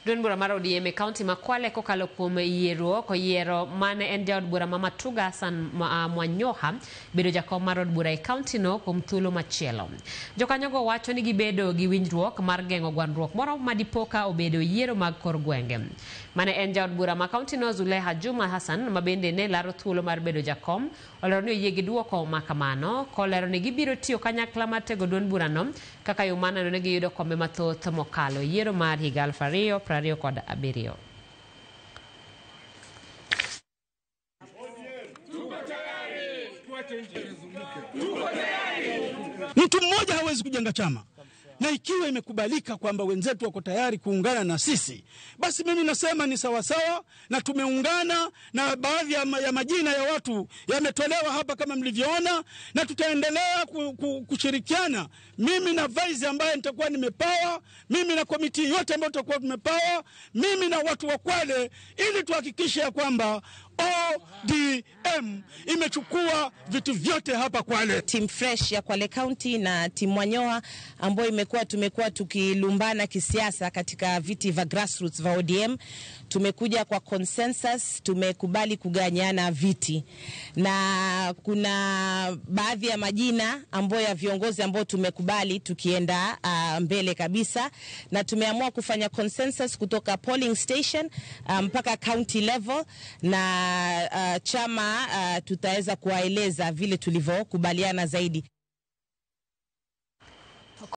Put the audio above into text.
Duond bura mar ODM e kaunti ma Kwale kokalo kuom yieruok oyiero mane en jaod bura ma Matuga Hassan Mwanyoha bedo jakom mar od bura e kaunti no kuom thuolo machielo. Jokanyogo wacho ni gibedo gi winjruok mar geng'o gwandruok moro madipoka obedo yiero mag kor gwenge. Mane en jaod bura ma kaunti no Zuleha Juma Hassan ma bende ne laro thuolo mar bedo jakom olero ni oyie gi duoko ma kamano kolero ni gibiro tiyo kanyakla mar tego duond burano kaka yo mar neno ni giyudo kombe mathoth mokalo yiero mar higa 2027. Mtu mmoja hawezi kujenga chama, na ikiwa imekubalika kwamba wenzetu wako tayari kuungana na sisi, basi mimi nasema ni sawasawa, na tumeungana na baadhi ya majina ya watu yametolewa hapa kama mlivyoona, na tutaendelea kushirikiana, mimi na vice ambaye nitakuwa nimepawa, mimi na komiti yote ambayo tutakuwa tumepawa, mimi na watu wa Kwale, ili tuhakikishe ya kwamba ODM imechukua vitu vyote hapa Kwale. Team Fresh ya Kwale County na Team Mwanyoha ambayo tumekuwa tukilumbana kisiasa katika viti vya grassroots vya ODM, tumekuja kwa consensus, tumekubali kuganyana viti, na kuna baadhi ya majina ambayo ya viongozi ambao tumekubali tukienda mbele kabisa, na tumeamua kufanya consensus kutoka polling station mpaka county level, na chama tutaweza kuwaeleza vile tulivyokubaliana zaidi.